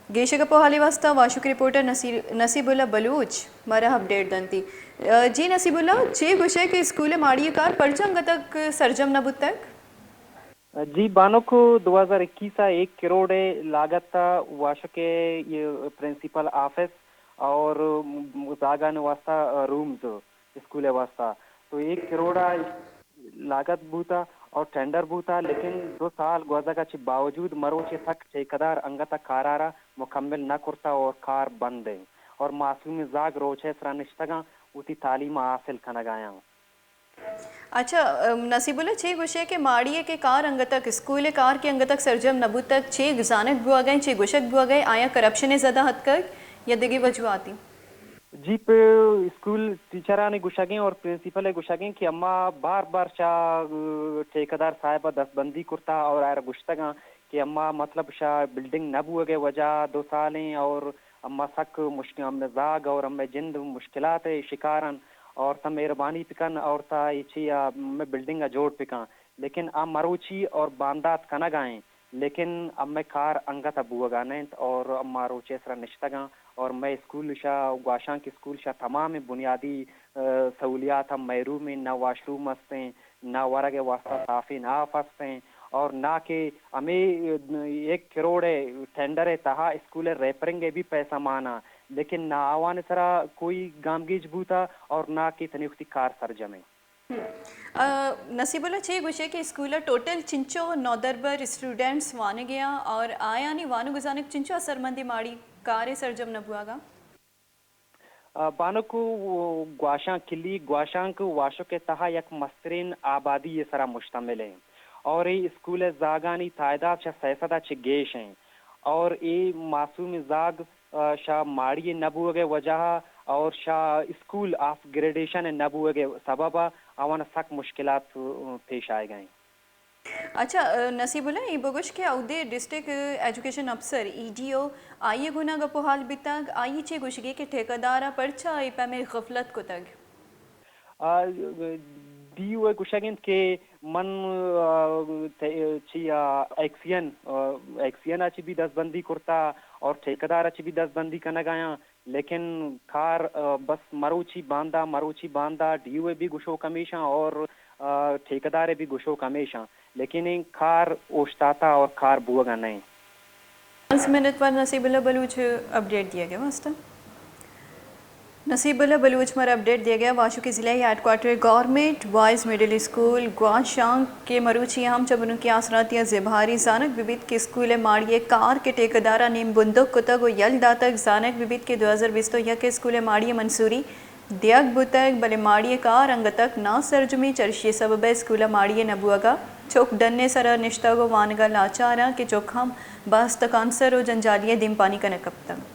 گیشیں گپ ءُ ھالے ءِ واستہ واشوکیں رپورٹر نصیر، نصیب اللہ بلوچ مارا اپڈیٹ دنتی۔ جی نصیب اللہ، چے گوشئے کہ اسکول ءِ ماڑی ءِ کار پرچا انگت تک سرجم نہ بوتگ؟ جی بانک، دو ھزار اکیس ءَ ایک کروڑ ءِ لاگت ءَ واشک ءِ پرنسپل آفس اور زاگان ءِ واستہ رومز اسکول ءِ واستہ تو ایک کروڑ ءِ لاگت بوتا اور ٹینڈر بوتا، لیکن دو سال گوزگ ءَ چہ باوجود مروچی تک ٹھیکیدار انگت ءَ کار ءَ را مکمل نہ کرتا اور کار بند ایں اور معصومیں زاگ روچ ءِ سرا نشتگاں وتی تعلیم ءَ حاصل کنگ ءَ آں۔ اچھا، ام، نصیب اللہ چے گوشے کہ ماڑی ءِ کہ کار انگت تک، اسکول ءِ کار کہ انگت تک سرجم نہ بوتگ، چے زانگ بوگ ءَ ایں، چے گوشگ بوگ ءَ ایں، آیا کرپشن ءِ زد ءَ اتکگ یا دگہ وجوہاتی؟ جی، پہ اسکول ٹیچرانی گوشگیں اور پرنسپل ءِ گوشگیں کہ اما بار بار شا، ٹھیکیدار صاحب ءَ دستبندی کرتا اور آئرا گوشتگاں کہ اما مطلب شا بلڈنگ نہ بوگ ءِ وجہ دو سال ایں اور اما سک مشکل، ہمے زاگ اور ہمے جند مشکلات ءِ شکار ایں اور تا مہربانی پکن اور تا اے چی ءَ ہمے بلڈنگ ءَ جوڑ پکن، لیکن آ مروچی اور باندات کنگ ءَ ایں۔ لیکن امئے کار انگت ءَ بوگ ءَ نہ انت اور اما روچے سرا نشتگاں اور مئے اسکول شا گواشاں کہ اسکول شا تمام بنیادی، ءَ، سہولیات ہم محروم ایں، نہ واش روم است ایں، نہ ورگ ءِ واستہ صافیں ناف است ایں اور نہ کہ ہمے، ءَ، ایک کروڑ ءِ ٹینڈر ءِ تہا اسکول ءِ ریپرنگ ءِ بھی پیسہ مانا، لیکن نہ آوان ءِ سرا کوئی گامگیج بوتا اور نہ کہ تنی وتی کار سرجم ایں۔ ہم۔ ءَ، نصیب اللہ چے گوشے کہ اسکول ءَ ٹوٹل چنچو نودربر اسٹوڈنٹس وانگ ءَ آں اور آیانی وانگ ءُ زانگ چنچو اثرمندیں ماڑی کار ءِ سرجم نہ بوگ ءَ؟ ءَ، بانک گواشانک کلی، گواشانک واشک ءِ تہا یک مستریں آبادی ءِ سرا مشتمل ایں اور اے اسکول ءِ زاگانی تعداد چہ سئے سد ءَ چہ گیش ایں اور اے معصوم زاگ ءَ شہ ماڑی ءِ نہ بوگ ءِ وجہ ءَ اور شہ اسکول آف گریڈیشن ءِ نہ بوگ ءِ سبب ءَ آوان ءَ سک مشکلات، ءَ، پیش آیگ ءَ ایں۔ اچھا، ءَ، نصیب اللہ، اے بگوش کہ اودے ڈسٹرکٹ ایجوکیشن افسر، ای ڈی او، آئی ءِ گونا گپ ءُ حال بیتگ، آئی ءِ چے گوشگے کہ ٹھیکیدار ءَ پرچا اے پیمیں غفلت کتگ؟ آ، ڈی او ءِ گوشگ انت کہ من، آ، تے-، چی، آ، ایکسین، آ، ایکسین ءَ چہ بھی دستبندی کرتا اور ٹھیکیدار ءَ چہ بھی دستبندی کنگ ءَ آں، لیکن کار، آ، بس مروچی باندا، مروچی باندا، ڈی او ءِ بھی گوشوک ہمیش آں اور، آ، ٹھیکیدار ءِ بھی گوشوک ہمیش آں، لیکن اے کار اوشتاتا اور کار بوگ ءَ نہ انت۔ باز منتوار نصیب اللہ بلوچ اپڈیٹ دیگ ءِ واستہ۔ نصیب اللہ بلوچ مارا اپڈیٹ دیگ ءَ۔ واشوکی ضلعی headquarter government boys middle school گوانشانگ کہ مروچی ہم چہ بنکی آسراتی ءَ زبہری زانگ بہ بیت کہ اسکول ءِ ماڑی ءِ کار کہ ٹھیکیدار ءَ نیم بندوک کتگ ءُ یل داتگ، زانگ بہ بیت کہ دو ہزار بیست ءُ یک ءَ اسکول ءِ ماڑی ءِ منظوری دیگ بوتگ، بلے ماڑی ءِ کار انگت تک ناسرجمی، چرشی ءِ سبب ءَ اسکول ءِ ماڑی ءِ نہ بوگ ءَ چک ڈن ءِ سرا نشتگ ءُ وانگ ءَ لاچار آں کہ چک ہم باز تکانسر ءُ جنجالی ءَ دیمپانی کنگ کپتگ۔